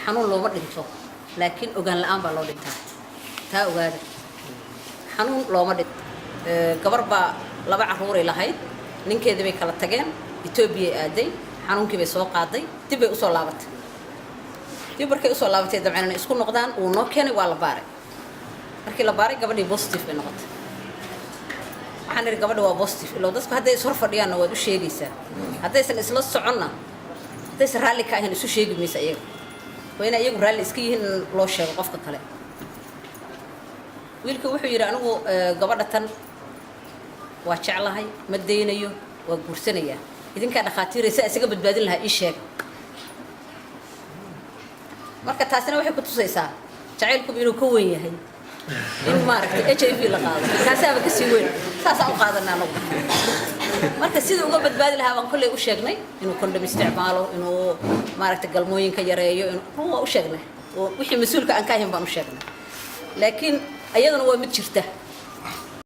Xanuun looma dhinto, laakiin ogaan la'aan baa loo dhintaa. Taa ogaada, xanuun looma dhinto. Gabar baa laba carruuray lahayd, ninkeedii bay kala tageen, Etoobiyay aaday, xanuunkii bay soo qaaday, dib bay usoo laabatay. Dib markay usoo laabatay, dabcan inay isku noqdaan, wuu noo keenay, waa la baaray. Markii la baaray, gabadhii positive bay noqotay. Waxaan idhi, "Gabadha waa positive." Ilo dadku hadday is hor fadhiyaanna waad u sheegaysaa, haddaysan isla soconna, haddaysan raalli ka ahayn, isu sheegi maysa. Iyaga waa inay iyagu raalli iska yihiin in loo sheego qofka kale. Wiilka wuxuu yidhi, "Anigu gabadha tan waa jeclahay, ma daynayo, waa guursanayaa. Idinkaa dhakhaatiiray, saa isaga badbaadin lahaa ii sheega." Marka taasina waxay ku tusaysaa jacaylkuba inuu ka weyn yahay in, maaragtay, HIV la qaado. Kaasaaba kasii weyn, saasaan u qaadanaa anagu. Marka sidii uga badbaadi lahaa baan kolley u sheegnay, inuu condom isticmaalo, inuu, maaragtay, galmooyinka yareeyo, inuu waa u sheegnay oo wixii mas-uulka aan ka ahayn baan u sheegnay. Laakiin ayaduna waa mid jirta.